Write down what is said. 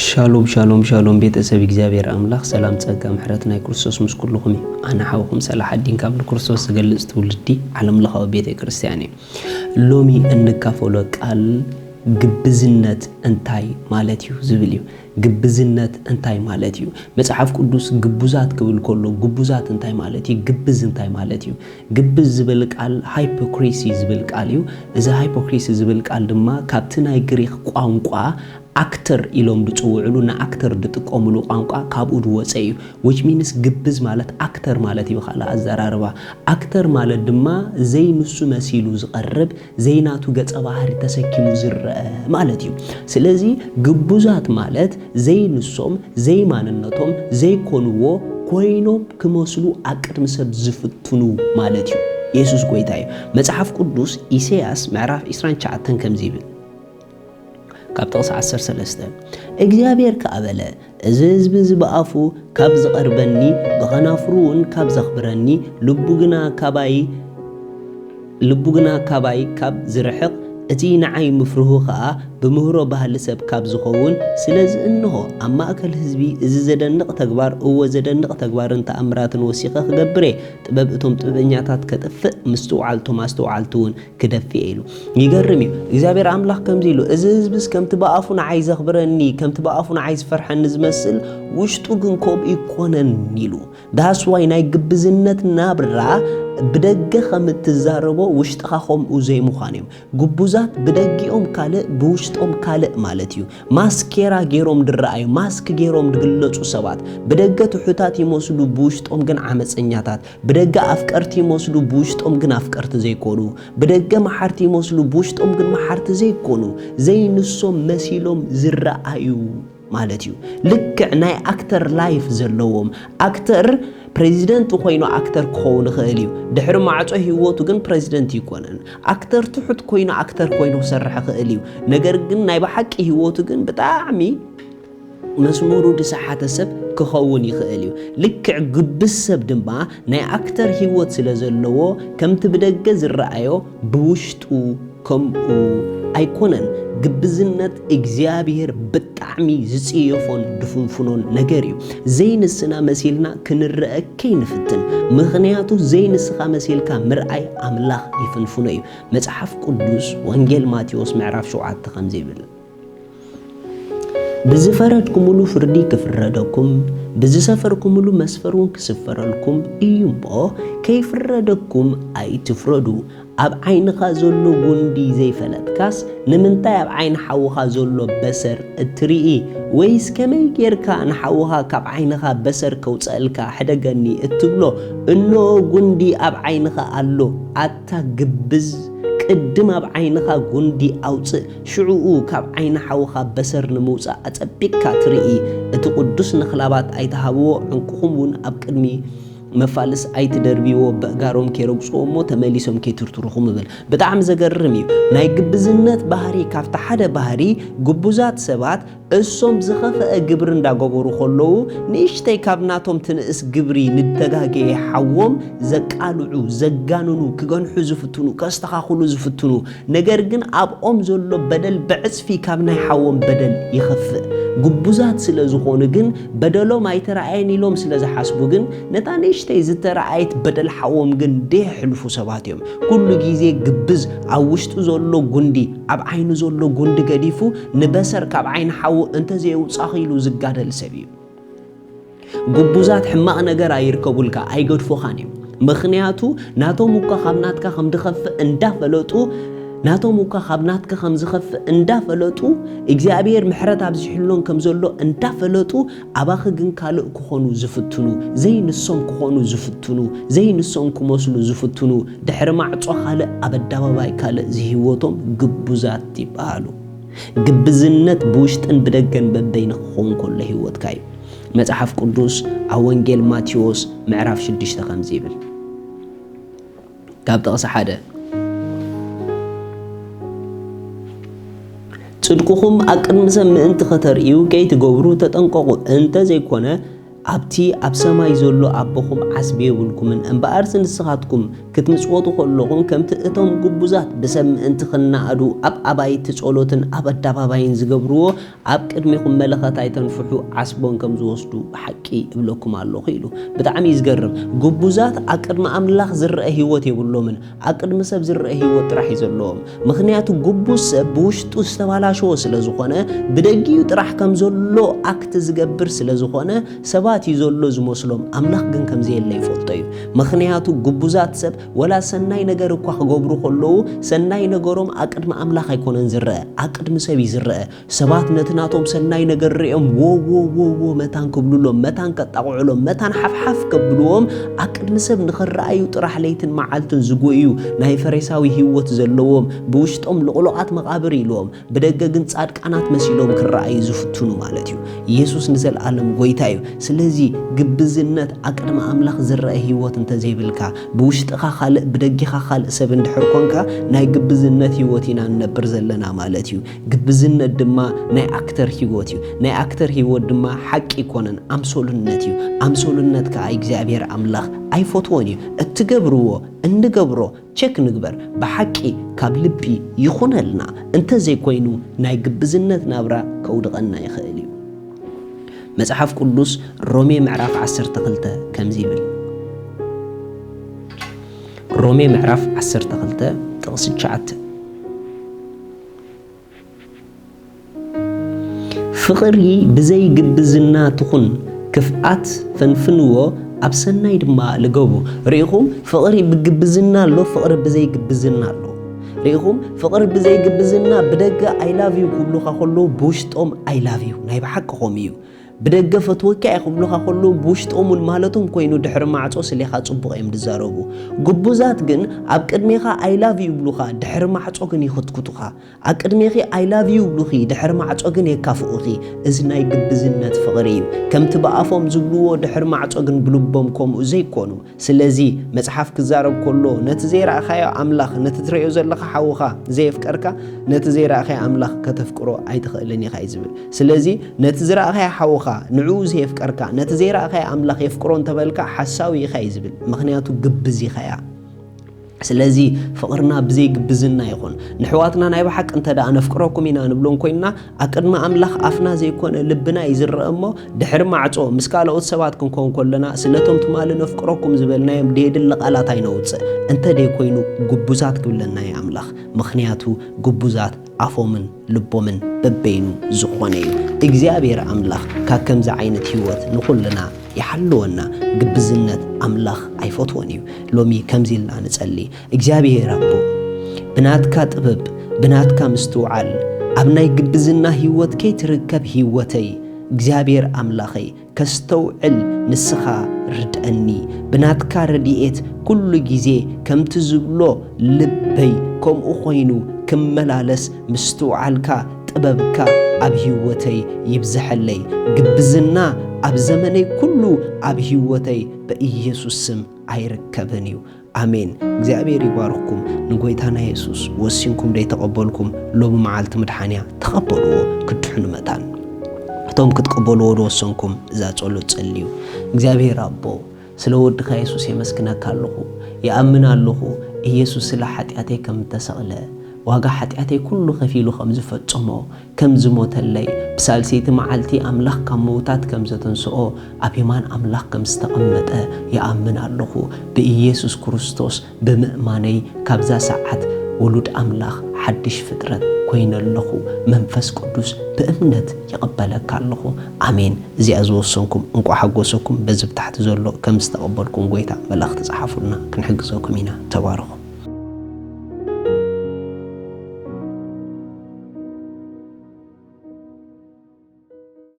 ሻሎም ሻሎም ሻሎም፣ ቤተሰብ እግዚኣብሔር ኣምላኽ፣ ሰላም ጸጋ ምሕረት ናይ ክርስቶስ ምስ ኩልኹም እዩ። ኣነ ሓውኹም ሰላሓዲን ካብ ንክርስቶስ ዝገልጽ ትውልዲ ዓለም ለኻዊ ቤተ ክርስቲያን እዩ። ሎሚ እንካፈሎ ቃል ግብዝነት እንታይ ማለት እዩ ዝብል እዩ። ግብዝነት እንታይ ማለት እዩ? መጽሓፍ ቅዱስ ግቡዛት ክብል ከሎ ግቡዛት እንታይ ማለት እዩ? ግብዝ እንታይ ማለት እዩ? ግብዝ ዝብል ቃል ሃይፖክሪሲ ዝብል ቃል እዩ። እዚ ሃይፖክሪሲ ዝብል ቃል ድማ ካብቲ ናይ ግሪክ ቋንቋ ኣክተር ኢሎም ዝጽውዕሉ፣ ንኣክተር ዝጥቀምሉ ቋንቋ ካብኡ ዝወጸ እዩ። Which means ግብዝ ማለት ኣክተር ማለት እዩ። ብኻልእ ኣዘራርባ ኣክተር ማለት ድማ ዘይንሱ መሲሉ ዝቐርብ፣ ዘይናቱ ገጸ ባህሪ ተሰኪሙ ዝረአ ማለት እዩ። ስለዚ ግቡዛት ማለት ዘይንሶም፣ ዘይማንነቶም፣ ዘይኮንዎ ኮይኖም ክመስሉ ኣብ ቅድሚ ሰብ ዝፍትኑ ማለት እዩ። የሱስ ጎይታ እዩ። መጽሓፍ ቅዱስ ኢሳያስ ምዕራፍ ዕስራን ትሽዓተን ከምዚ ይብል፣ ካብ ጥቕሲ ዓሰርተ ሰለስተ፣ እግዚኣብሔር ከኣ በለ፣ እዚ ህዝቢ እዚ ብኣፉ ካብ ዝቐርበኒ፣ ብኸናፍሩ እውን ካብ ዘኽብረኒ፣ ልቡ ግና ካባይ ልቡ ግና ካባይ ካብ ዝርሕቕ፣ እቲ ንዓይ ምፍርሁ ኸኣ ብምህሮ ባህሊ ሰብ ካብ ዝኸውን፣ ስለዚ እንሆ፣ ኣብ ማእከል ህዝቢ እዚ ዘደንቕ ተግባር፣ እወ፣ ዘደንቕ ተግባርን ተኣምራትን ወሲኸ ክገብር እየ። ጥበብ እቶም ጥበበኛታት ከጥፍእ፣ ምስትውዓል እቶም ኣስተውዓልቲ እውን ክደፍእ እየ ኢሉ። ይገርም እዩ። እግዚኣብሔር ኣምላኽ ከምዚ ኢሉ፣ እዚ ህዝብስ ከምቲ ብኣፉ ንዓይ ዘኽብረኒ፣ ከምቲ ብኣፉ ንዓይ ዝፈርሐኒ ዝመስል፣ ውሽጡ ግን ከምኡ ኣይኮነን ኢሉ። That's why ናይ ግብዝነት ናብራ ብደገ ከም እትዛረቦ ውሽጥኻ ከምኡ ዘይምዃኑ እዮም። ግቡዛት ብደጊኦም ካልእ ብውሽጦም ካልእ ማለት እዩ። ማስኬራ ገይሮም ድረኣዩ፣ ማስክ ገይሮም ድግለጹ ሰባት። ብደገ ትሑታት ይመስሉ፣ ብውሽጦም ግን ዓመጸኛታት። ብደገ ኣፍቀርቲ ይመስሉ፣ ብውሽጦም ግን ኣፍቀርቲ ዘይኮኑ። ብደገ መሓርቲ ይመስሉ፣ ብውሽጦም ግን መሓርቲ ዘይኮኑ። ዘይንሶም መሲሎም ዝረኣዩ ማለት እዩ። ልክዕ ናይ ኣክተር ላይፍ ዘለዎም። ኣክተር ፕሬዚደንት ኮይኑ ኣክተር ክኸውን ይኽእል እዩ። ድሕሪ ማዕጾ ህይወቱ ግን ፕሬዚደንት ኣይኮነን። ኣክተር ትሑት ኮይኑ ኣክተር ኮይኑ ክሰርሕ ይኽእል እዩ። ነገር ግን ናይ ብሓቂ ህይወቱ ግን ብጣዕሚ መስመሩ ዝሰሓተ ሰብ ክኸውን ይኽእል እዩ። ልክዕ ግብዝ ሰብ ድማ ናይ ኣክተር ህይወት ስለ ዘለዎ፣ ከምቲ ብደገ ዝረኣዮ ብውሽጡ ከምኡ ኣይኮነን። ግብዝነት እግዚኣብሔር ብጣዕሚ ዝጽየፎን ድፍንፍኖን ነገር እዩ። ዘይንስና መሲልና ክንረአ ከይንፍትን፣ ምኽንያቱ ዘይንስኻ መሲልካ ምርኣይ ኣምላኽ ይፍንፍኖ እዩ። መጽሓፍ ቅዱስ ወንጌል ማቴዎስ ምዕራፍ ሸውዓተ ከምዚ ይብል፣ ብዝፈረድኩምሉ ፍርዲ ክፍረደኩም፣ ብዝሰፈርኩምሉ መስፈር እውን ክስፈረልኩም እዩ እሞ፣ ከይፍረደኩም ኣይትፍረዱ። ኣብ ዓይንኻ ዘሎ ጉንዲ ዘይፈለጥካስ፣ ንምንታይ ኣብ ዓይኒ ሓውኻ ዘሎ በሰር እትርኢ? ወይስ ከመይ ጌርካ ንሓውኻ ካብ ዓይንኻ በሰር ከውጽኣልካ ሕደገኒ እትብሎ? እንሆ ጉንዲ ኣብ ዓይንኻ ኣሎ። ኣታ ግብዝ፣ ቅድም ኣብ ዓይንኻ ጉንዲ ኣውጽእ፣ ሽዑኡ ካብ ዓይኒ ሓውኻ በሰር ንምውጻእ ኣጸቢቕካ ትርኢ። እቲ ቅዱስ ንኽላባት ኣይትሃብዎ፣ ዕንቁኹም እውን ኣብ ቅድሚ መፋልስ ኣይትደርብይዎ፣ በእጋሮም ከይረግጽዎ እሞ ተመሊሶም ከይትርትሩኹም እብል። ብጣዕሚ ዘገርም እዩ። ናይ ግብዝነት ባህሪ፣ ካብቲ ሓደ ባህሪ ግቡዛት ሰባት እሶም ዝኸፍአ ግብሪ እንዳገበሩ ከለዉ፣ ንእሽተይ ካብ ናቶም ትንእስ ግብሪ ንደጋገየ ሓዎም ዘቃልዑ፣ ዘጋንኑ፣ ክገንሑ ዝፍትኑ፣ ከስተኻኽሉ ዝፍትኑ፣ ነገር ግን ኣብኦም ዘሎ በደል ብዕጽፊ ካብ ናይ ሓዎም በደል ይኸፍእ። ግቡዛት ስለ ዝኾኑ ግን፣ በደሎም ኣይተራእየን ኢሎም ስለ ዝሓስቡ ግን፣ ነታ ንእሽተይ ዝተራእየት በደል ሓዎም ግን ደየሕልፉ ሰባት እዮም። ኩሉ ግዜ ግብዝ ኣብ ውሽጡ ዘሎ ጉንዲ፣ ኣብ ዓይኑ ዘሎ ጉንዲ ገዲፉ፣ ንበሰር ካብ ዓይኒ ሓዉ እንተዘየውጻኺ ኢሉ ዝጋደል ሰብ እዩ። ግቡዛት ሕማቕ ነገር ኣይርከቡልካ፣ ኣይገድፉኻን እዮም። ምኽንያቱ ናቶም እኳ ካብ ናትካ ከም ድኸፍእ እንዳፈለጡ፣ ናቶም እኳ ካብ ናትካ ከም ዝኸፍእ እንዳፈለጡ፣ እግዚኣብሔር ምሕረት ኣብዚሑሎም ከም ዘሎ እንዳፈለጡ፣ ኣባኺ ግን ካልእ ክኾኑ ዝፍትኑ፣ ዘይንሶም ክኾኑ ዝፍትኑ፣ ዘይንሶም ክመስሉ ዝፍትኑ፣ ድሕሪ ማዕጾ ካልእ ኣብ ኣደባባይ ካልእ ዝህይወቶም ግቡዛት ይበሃሉ። ግብዝነት ብውሽጥን ብደገን በበይኑ ክኸውን ከሎ ህይወትካ እዩ። መጽሓፍ ቅዱስ ኣብ ወንጌል ማቴዎስ ምዕራፍ ሽዱሽተ ከምዚ ይብል፣ ካብ ጥቕሲ ሓደ፣ ጽድቅኹም ኣብ ቅድሚ ሰብ ምእንቲ ከተርእዩ ከይትገብሩ ተጠንቀቑ፣ እንተ ዘይኮነ ኣብቲ ኣብ ሰማይ ዘሎ ኣቦኹም ዓስቢ የብልኩምን። እምበኣርሲ ንስኻትኩም ክትምጽወቱ ከለኹም፣ ከምቲ እቶም ግቡዛት ብሰብ ምእንቲ ክነኣዱ ኣብ ኣባይቲ ጸሎትን ኣብ ኣደባባይን ዝገብርዎ፣ ኣብ ቅድሜኹም መለኸት ኣይተንፍሑ፣ ዓስቦን ከም ዝወስዱ ብሓቂ እብለኩም ኣለኹ ኢሉ። ብጣዕሚ እዩ ዝገርም። ግቡዛት ኣብ ቅድሚ ኣምላኽ ዝረአ ህይወት የብሎምን። ኣብ ቅድሚ ሰብ ዝረአ ህይወት ጥራሕ እዩ ዘለዎም። ምኽንያቱ ግቡዝ ሰብ ብውሽጡ ዝተባላሸወ ስለ ዝኾነ፣ ብደጊኡ ጥራሕ ከም ዘሎ ኣክት ዝገብር ስለ ዝኾነ፣ ሰባት እዩ ዘሎ ዝመስሎም። ኣምላኽ ግን ከም ዘየለ ይፈልጦ እዩ። ምኽንያቱ ግቡዛት ሰብ ወላ ሰናይ ነገር እኳ ክገብሩ ከለዉ፣ ሰናይ ነገሮም ኣብ ቅድሚ ኣምላኽ ኣይኮነን ዝረአ፣ ኣብ ቅድሚ ሰብ እዩ ዝረአ። ሰባት ነቲ ናቶም ሰናይ ነገር ርእዮም፣ "ዎ፣ ዎ፣ ዎ፣ ዎ" መታን ክብሉሎም፣ መታን ከጣቕዑሎም፣ መታን ሓፍሓፍ ከብልዎም፣ ኣብ ቅድሚ ሰብ ንኽረኣዩ ጥራሕ ለይትን መዓልትን ዝጎዩ፣ ናይ ፈሪሳዊ ህይወት ዘለዎም፣ ብውሽጦም ልቑሉቓት መቓብር ኢልዎም፣ ብደገ ግን ጻድቃናት መሲሎም ክረኣዩ ዝፍትኑ ማለት እዩ። ኢየሱስ ንዘለኣለም ጎይታ እዩ። ስለዚ ግብዝነት ኣብ ቅድሚ ኣምላኽ ዝረአ ህይወት እንተዘይብልካ፣ ብውሽጥኻ ካልእ፣ ብደጊኻ ካልእ ሰብ እንድሕር ኮንካ፣ ናይ ግብዝነት ህይወት ኢና ንነብር ዘለና ማለት እዩ። ግብዝነት ድማ ናይ ኣክተር ህይወት እዩ። ናይ ኣክተር ህይወት ድማ ሓቂ ኣይኮነን፣ ኣምሶሉነት እዩ። ኣምሶሉነት ከኣ እግዚኣብሔር ኣምላኽ ኣይፈትዎን እዩ። እትገብርዎ፣ እንገብሮ ቸክ ንግበር፣ ብሓቂ ካብ ልቢ ይኹነልና። እንተዘይኮይኑ ናይ ግብዝነት ናብራ ከውድቐና ይኽእል እዩ። መጽሓፍ ቅዱስ ሮሜ ምዕራፍ ዓሰርተ ክልተ ከምዚ ይብል። ሮሜ ምዕራፍ ዓሰርተ ክልተ ጥቕሲ ትሽዓተ። ፍቕሪ ብዘይ ግብዝና ትኹን፣ ክፍኣት ፈንፍንዎ፣ ኣብ ሰናይ ድማ ልገቡ። ርኢኹም፣ ፍቕሪ ብግብዝና ኣሎ፣ ፍቕሪ ብዘይ ግብዝና ኣሎ። ርኢኹም፣ ፍቕሪ ብዘይ ግብዝና፣ ብደገ "I love you" ክብሉኻ ከለዉ፣ ብውሽጦም "I love you" ናይ ብሓቂ ከምኡ እዩ። ብደገ "ፈትወኪ እየ" ክብሉኻ ከለዉ፣ ብውሽጦም እውን ማለቶም ኮይኑ ድሕሪ ማዕጾ ስሌኻ ጽቡቕ እዮም ዝዛረቡ። ግቡዛት ግን ኣብ ቅድሜኻ "I love you" ይብሉኻ፣ ድሕሪ ማዕጾ ግን ይኹትኩቱኻ። ኣብ ቅድሜኺ "I love you" ይብሉኺ፣ ድሕሪ ማዕጾ ግን የካፍኡኺ። እዚ ናይ ግብዝነት ፍቕሪ እዩ። ከምቲ ብኣፎም ዝብልዎ፣ ድሕሪ ማዕጾ ግን ብልቦም ከምኡ ዘይኮኑ። ስለዚ መጽሓፍ ክዛረብ ከሎ፣ ነቲ ዘይረኣኻዮ ኣምላኽ፣ ነቲ ትርእዮ ዘለኻ ሓውኻ ዘየፍቀርካ፣ ነቲ ዘይረኣኻዮ ኣምላኽ ከተፍቅሮ ኣይትኽእልን ኢኻ እዩ ዝብል። ስለዚ ነቲ ዝረኣኻዮ ሓውኻ፣ ንዕኡ ዘየፍቀርካ፣ ነቲ ዘይረኣኻዮ ኣምላኽ የፍቅሮ እንተበልካ፣ ሓሳዊ ኢኻ እዩ ዝብል። ምኽንያቱ ግብዝ ኢኻ እያ። ስለዚ ፍቕርና ብዘይ ግብዝና ይኹን። ንሕዋትና ናይ ብሓቂ እንተ ደኣ ነፍቅረኩም ኢና ንብሎም ኮይንና፣ ኣብ ቅድሚ ኣምላኽ ኣፍና ዘይኮነ ልብና እዩ ዝረአ እሞ፣ ድሕሪ ማዕጾ ምስ ካልኦት ሰባት ክንከውን ከለና፣ ስለቶም ትማሊ ነፍቅረኩም ዝበልናዮም ደየድሊ ቃላት ኣይነውጽእ። እንተ ደይኮይኑ ግቡዛት ክብለና እዩ ኣምላኽ። ምኽንያቱ ግቡዛት ኣፎምን ልቦምን በበይኑ ዝኾነ እዩ። እግዚኣብሔር ኣምላኽ ካብ ከምዚ ዓይነት ህይወት ንኹልና ይሓልወና። ግብዝነት ኣምላኽ ኣይፈትዎን እዩ። ሎሚ ከምዚ ኢልና ንጸሊ። እግዚኣብሔር ኣቦ፣ ብናትካ ጥበብ፣ ብናትካ ምስትውዓል፣ ኣብ ናይ ግብዝና ህይወት ከይትርከብ ህይወተይ፣ እግዚኣብሔር ኣምላኸይ፣ ከስተውዕል ንስኻ ርድአኒ። ብናትካ ረድኤት ኩሉ ግዜ ከምቲ ዝብሎ ልበይ ከምኡ ኮይኑ ክመላለስ ምስትውዓልካ ጥበብካ ኣብ ህይወተይ ይብዝሐለይ። ግብዝና ኣብ ዘመነይ ኩሉ ኣብ ህይወተይ በኢየሱስ ስም ኣይርከብን እዩ። ኣሜን። እግዚኣብሔር ይባርኽኩም። ንጎይታና የሱስ ወሲንኩም ደይተቐበልኩም፣ ሎሚ መዓልቲ ምድሓንያ ተቐበልዎ፣ ክትድሕኑ መታን። እቶም ክትቅበልዎ ዝወሰንኩም እዛ ጸሎት ጸልዩ። እግዚኣብሔር ኣቦ፣ ስለ ወድኻ የሱስ የመስግነካ ኣለኹ። ይኣምን ኣለኹ፣ ኢየሱስ ስለ ሓጢኣተይ ከም እተሰቕለ፣ ዋጋ ሓጢኣተይ ኩሉ ከፊሉ ከም ዝፈጸሞ፣ ከም ዝሞተለይ፣ ብሳልሰይቲ መዓልቲ ኣምላኽ ካብ ምውታት ከም ዘተንስኦ፣ ኣብ የማን ኣምላኽ ከም ዝተቐመጠ ይኣምን ኣለኹ። ብኢየሱስ ክርስቶስ ብምእማነይ ካብዛ ሰዓት ውሉድ ኣምላኽ ሓድሽ ፍጥረት ኮይነ ኣለኹ። መንፈስ ቅዱስ ብእምነት ይቕበለካ ኣለኹ። ኣሜን። እዚኣ ዝወሰንኩም እንቋዕ ሓጎሰኩም። በዚ ብታሕቲ ዘሎ ከም ዝተቐበልኩም ጎይታ መልእኽቲ ጸሓፉልና፣ ክንሕግዘኩም ኢና። ተባረኹ።